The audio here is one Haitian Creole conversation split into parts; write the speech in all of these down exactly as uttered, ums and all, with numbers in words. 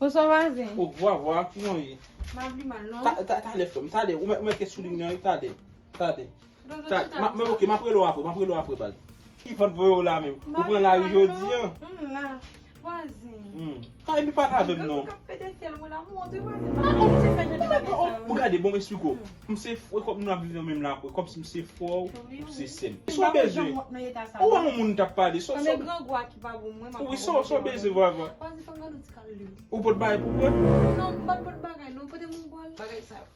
Bonswa, vwazen. O, vwa, vwa, kijan w ye? M ap li mal, non. Ta, ta, talè, frè m, talè. Ou mèt, ou mèt ret sou liy nan, wi, talè. Talè. Talè. M ap, men, ok, m ap rele w apre, m ap rele w apre, baz. Ki vant voye w la menm? Ou pran lari jodi a? M la. Vwazen. Hmm. Pa, epi pale avè m, non. Granmoun k ap pete fyèl mwen la, m wont, wi, vwazen. Pa kite fè jan de bagay sa yo. Bon, gade, bon, m esplike w. M se frè, kòm nou ap viv nan menm lakay, kòmsi m se frè w, ou se sè m. Sa w bezwen? Ou wè yon moun t ap pale, sa, sa. Grangou a ki pa bon, mwen, m ap. Wi, sa, sa w bezwen, vwa, vwa? Vwazen, fè m gade yon ti kal lwil. Ou pot bagay pou mwen? Non, m pa t pot bagay, non, pote m yon bòl. Bagay sa yo.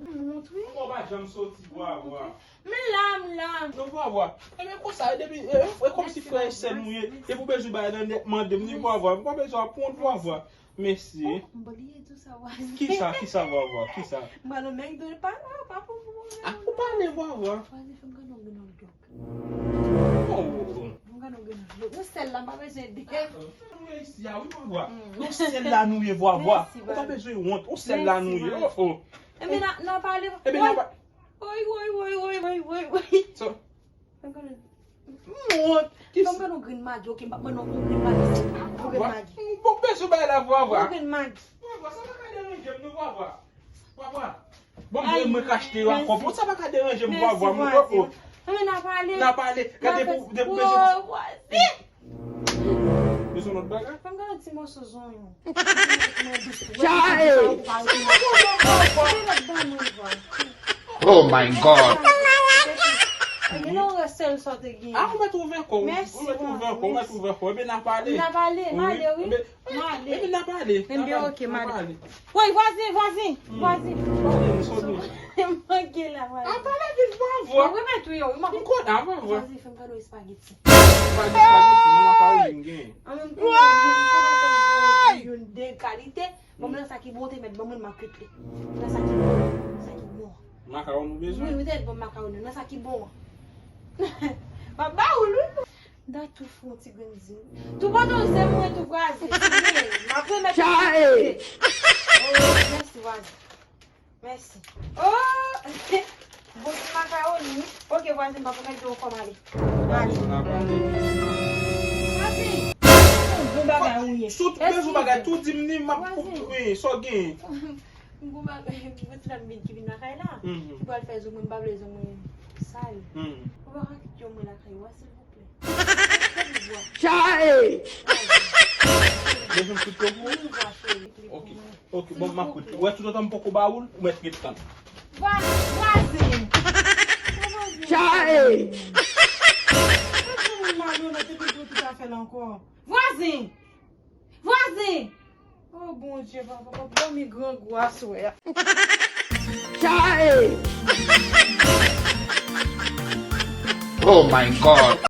M wont, wi. Ou pa janm soti, vwa, vwa. Men la, m la. Non, vwa, vwa. Ebyen, konsa, depi, e, e, kòmsi frè e sè nou ye, depi w bezwen bagay nan nèt, mande m, wi, vwa, vwa. M pa bezwen ap wont, vwa, vwa. Mèsi. Oh, m bliye di w sa, vwazen. Kisa, kisa, vwa, vwa, kisa? M pral nan McDo, pa, pa, pa pou, pou, pou. A, ou pale, vwa, vwa. Vwazen, fè m gade yon grenn hot dog. Oh, oh, oh. Yon sèl la, m pa bezwen de. Nou reyisi a, wi, vwa, vwa. Yon sèl la nou ye, vwa, vwa. Ou pa bezwen wont. Yon sèl la nou ye. Oh, oh. Ebyen, n a, n a pale. Ebyen, n a pa. Woy, woy, woy. So. M wont. Ban m gade yon grenn Magi, ok, m p ap ban nou yon grenn Magi. Yon grenn Magi. Bon, bezwen bay la, vwa, vwa. Yon grenn Magi. Vwa, vwa, sa pa ka deranje m, non, vwa, vwa. Vwa, vwa. Bon, mwen, mwen ka achte yon akò pou sa pa ka deranje m, vwa, vwa, mwen, oh, oh. N a pale. N a pale. Gade pou, depi bezwen. Bezwen lòt bagay? Fè m gade yon ti moso zonyon. Chae! Oh my God! Ebyen, non, reste l sa w te gen. A, ou mèt ouvè kò w. Mèsi, ou mèt ouvè kò w, ou mèt ouvè kò w. Ebyen, n a pale. N a pale, m ale, wi. M ale. Ebyen, n a pale. Ebyen, ok, m ale. Woy, vwazen, vwazen, vwazen. Pale, m sot. M manke la, vwazen. A, pale vit, vwa, vwa. Mwen remèt ou yo, wi, m. M kontan, vwa, vwa. Vwazen, fè m gade yon espageti. Espageti, espageti, non, makaroni m gen. An, men m konnen, men m konnen w te fè youn de kalite. Bon, men nan sa ki bon, ou te mèt ban mwen, m ap kwit li. Nan sa ki bon, sa ki bon. Makawon ou bezwen? Wi, ou te ban m makawon nan sa ki bon an. M ap ba ou l, wi. Dat ou fè yon ti grenn zen. Tou pandan w zen mwen tou, vwazen. M ap remèt ou. Chae! Oh, mèsi, vwazen. Mèsi. Oh! Bon ti makawoni, wi. Ok, vwazen, m ap remèt ou ankò, m ale. M ale. Vwazen! Bon bagay ou ye. Si w bezwen bagay, tou di m ni, m ap, wi, sa w gen. M gon bagay, m gon ti lòt moun ki vin lakay la. Ki pral fè zo mwen, m pa vle zo mwen sal. Ou pa ka kite yo mwen lakay ou a, silvouplè? Chae! Bezwen m kwit yo pou ou? Ok. Ok, bon, m ap kwit. Ou wè, toutotan m poko ba ou l, ou mèt ret tann. Vwa-, vwazen! Chae! Vwazen! Vwazen! Oh, Bondye, papa, papa, ban m grangou aswè a. Chae! Oh my God!